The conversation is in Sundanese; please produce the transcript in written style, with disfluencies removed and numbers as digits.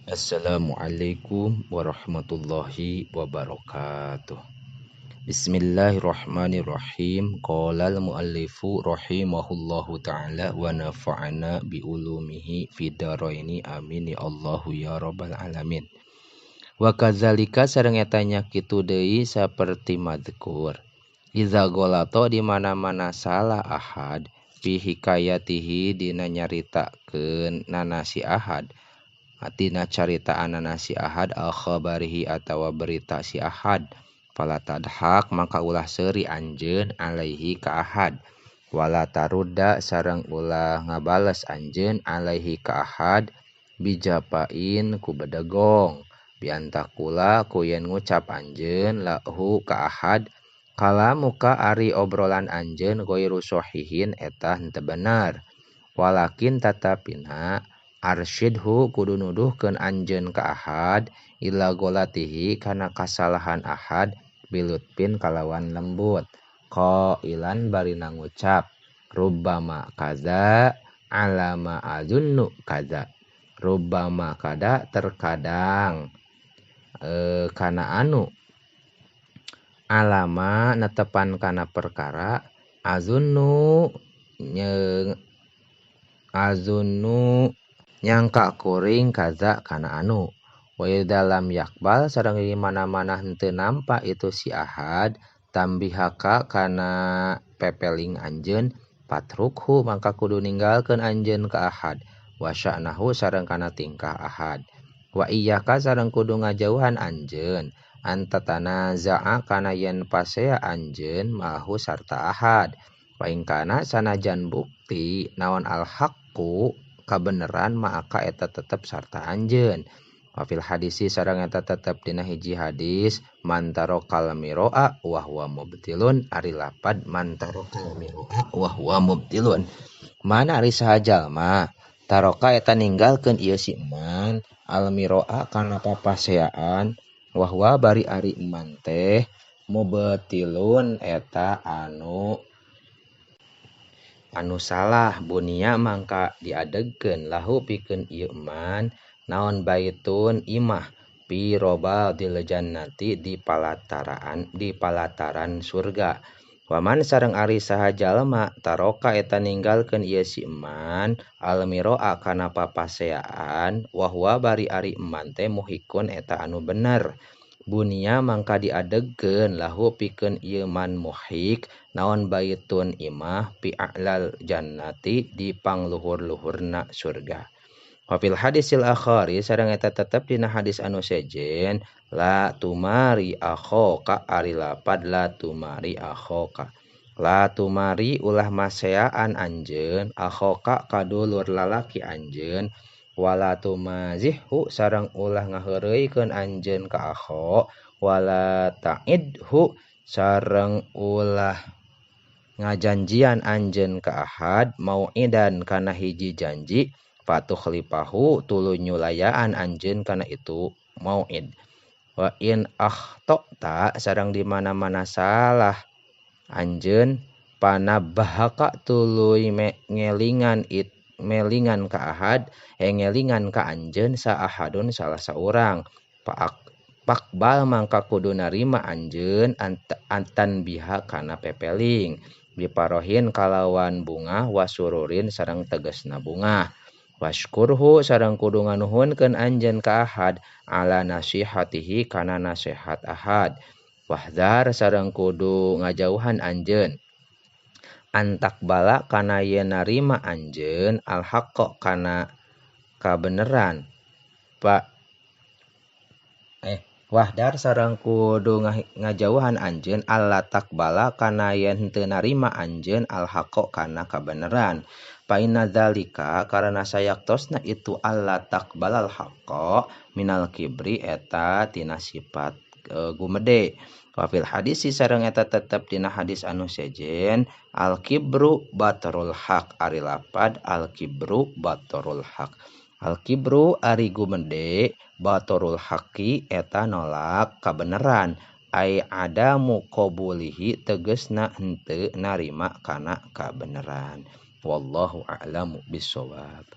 Assalamualaikum warahmatullahi wabarakatuh. Bismillahirrahmanirrahim. Qala al-muallifu rahimahullahu ta'ala wa nafa'ana bi ulumihi fid dharaini amin ya Allahu ya rabbal alamin. Wa kadzalika sareng eta nya kitu deui saperti madzkur. Iza golato di mana-mana salah ahad fi hikayatihi dina nyaritakeun nana si ahad. Tina caritaan si ahad al khabarihi atawa berita si ahad, fala tadhak maka ulah seuri anjeun alaihi ka ahad, wala tarudda sareng ulah ngabales anjeun alaihi ka ahad bijapain ku bedegong, biantakula ku yen ngucap anjeun lahu ka ahad kalamuka ari obrolan anjeun ghairu sahihin eta henteu bener, walakin tatapina arsyidhu kudu nuduhkeun anjeun ka ahad ila golatihi kana kasalahan ahad bilutpin kalawan lembut qailan bari ngucap rubbama kaza alama azunnu kaza, rubbama kada terkadang kana anu alama netepan kana perkara azunnu azunnu nyangka kuring kaza kana anu, wa dalam yakbal sareng di mana-mana henteu nampa itu si ahad tambihaka kana pepeling anjeun patrukhu maka kudu ninggalkeun anjeun ka ahad wa sya'nahu sareng kana tingkah ahad, wa iyyaka sareng kudu ngajauhan anjeun anta tanaza'a kana yen pasea anjeun mahu sarta ahad, wa in kana sanajan bukti naon al haqqu kabeneran maka eta tetep sarta anjeun. Wa fil hadisi sareng eta tetep dina hiji hadis man tarokal miroa wa huwa mubtilun ari lapad man tarokal miroa wa huwa mubtilun, mana ari saha jalma taroka eta ninggalkeun ieu si man al miroa kana papaseaan wa huwa bari ari man teh mubtilun eta anu salah, bunia mangka diadegkeun lahu pikeun ieu man naon baitun imah fi robadil jannati di palataran surga, waman sareng ari saha jalma taroka eta ninggalkeun ieu si man al miroa kana papaseaan wa huwa bari ari man teh muhikun eta anu bener, bunia mangka diadegkeun lahu pikeun ieu man muhik naon baitun imah fi a'lal jannati di pangluhur-luhurna surga. Wa fil hadisil akhari sareng eta tetep dina hadis anu sejen la tumari akhoka ari lapad la tumari akhoka, la tumari ulah maseaan anjeun akhoka kadulur lalaki anjeun, wala tumazihhu sareng ulah ngaheureuykeun anjeun ka akho, wala ta'idhu sareng ulah ngajanjian anjeun ka ahad mau'idan kana hiji janji fatukhlifahu tuluy nyulayaan anjeun kana itu mau'id, wa in akhtata sareng di mana-mana salah anjeun panabahaka tuluy ngelingan it melingan ka ahad ngelingan ka anjeun sa ahadun salah saurang pakbal mangka kudu narima anjeun antan biha kana pepeling biparohin kalawan bunga wasururin sareng tegesna bunga, washkurhu sareng kudu nganuhunkeun anjeun ka ahad ala nasihatihi kana nasihat ahad, wahdar sareng kudu ngajauhan anjeun antak bala kana yen narima anjeun al haqqo kana kabeneran pa wahdar sareng kudu ngajauhan anjeun alla takbala kana yen henteu narima anjeun al haqqo kana kabeneran, fa inna dzalika karana sayaktosna itu alla takbalal haqqo minal kibri eta tina sifat gumede. Wa fil hadisi sareng eta tetep dina hadis anu sejen al kibru batarul haq ari lapad al kibru batarul haq, al kibru ari gumede batarul haqi eta nolak kabeneran ai adamu qabulihi tegesna henteu narima kana kabeneran. Wallahu a'lamu bissawab.